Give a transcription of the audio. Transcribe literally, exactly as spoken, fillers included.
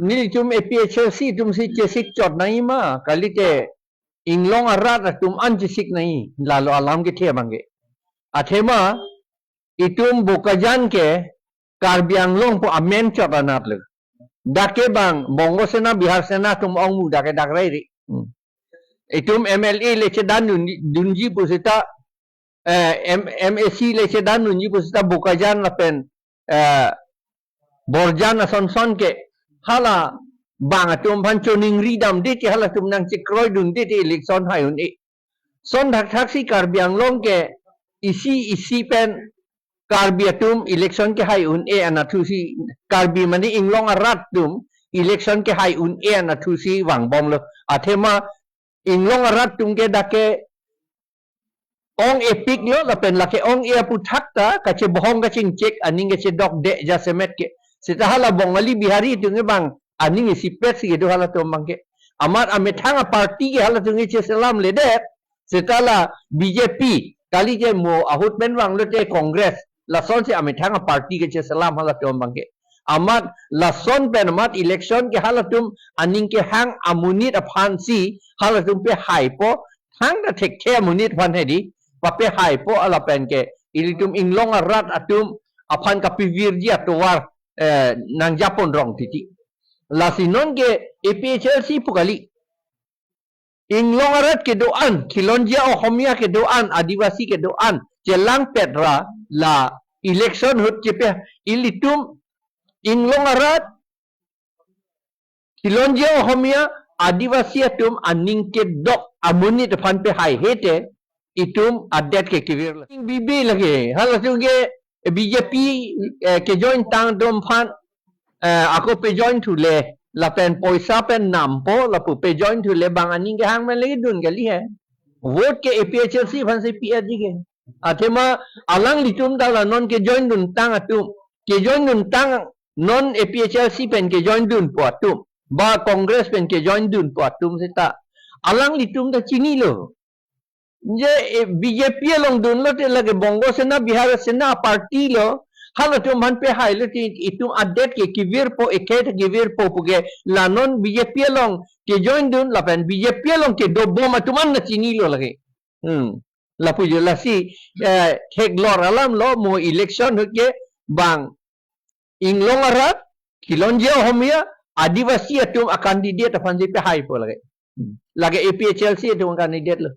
nelitum A P H L C atum si chesik chot nangji ma, kalite inglong arat atum an chesik nangji, lalo alam kethe abangke. Athema itum Bokajan ke Karbi Anglong pu amen chot anat lo. Dak ke bang Bongo Sena, Bihar Sena atum ongmu dak ke dak rai ri. Hmm. Itum M L A le chedan dun, dunji pusita, eh, M-, M A C le chedan dunji pusita Bokajan lapen, eh, Borjan asonson ke hala bang atum aphan choningri damde te, halatum nangchekroidunde te election hai un-e. Lason thakthak si Karbi Anglong ke isi isi pen Karbi atum election kehai un-e anatthu si, Karbi mane inglong arat atum election kehai un-e anatthu si vangbomlo. Athema inglong arat atum ke dak ke ong-epiklo lapen lake ong-e aphuthak ta kachebohong kachingchek aning kachedokde jasemet ke. Seta hala Bongali Bihari atum ke bang aning isipet si kedo halatum abangke. Amat amethang aparty ke halatum ke cheselamledet. Seta la B J P, kalite mo ahut pen vanglote Congress, lasonsi amethang aparty ke cheselam halatum abangke. Amat lason pen amat election ke halatum aning kehang amonit aphansi halatum pehaipo, thangta thekthe amonit aphan hedi, papehaipo lapen ke ilitum inglong arat atum aphan kapivirji atovar, eh, nangjapon rong titi. Lasi non ke A P H L C pu kali. Inglong arat kedo-an, Khilonjia Ohomia kedo-an, Adivasi kedo-an, chelangpet ra la election ahut chepe ilitum inglong arat, Khilonjia Ohomia, Adivasi atum aning kedok amonit aphan pehaihe te itum adet ke kevirlo. Ing bibi lagi, halatum ke B J P, eh, kejoin tang atum aphan, eh, ako pejoin thule, lapen poisa pen nampo, lapu pejoin thule bang aning kehang men lagi dun kali he. Vote ke A P H L C aphansi pi-etji ke. Athema alanglitum ta la non kejoin dun tang atum, kejoin dun tang non A P H L C pen kejoin dunpo atum, ba Congress pen kejoin dunpo atum seta alanglitum ta chinilo. Je, eh, B J P along dunlote lake Bongo Sena, Bihar Sena aparty lo, halatum aphan pehailo te itum adet ke kevirpo, ekhei ta kevirpo pu ke, la non B J P along kejoin dun lapen B J P along kedobom atum an ta chinilo lake. Hmm. Lapu jo lasi, eh, theklor alam lo mo election ahut ke bang inglong arat, Khilonjia Ohomia, Adivasi atum acandidate aphansi pehaipo lake. Hmm. Lake A P H L C atum candidate lo.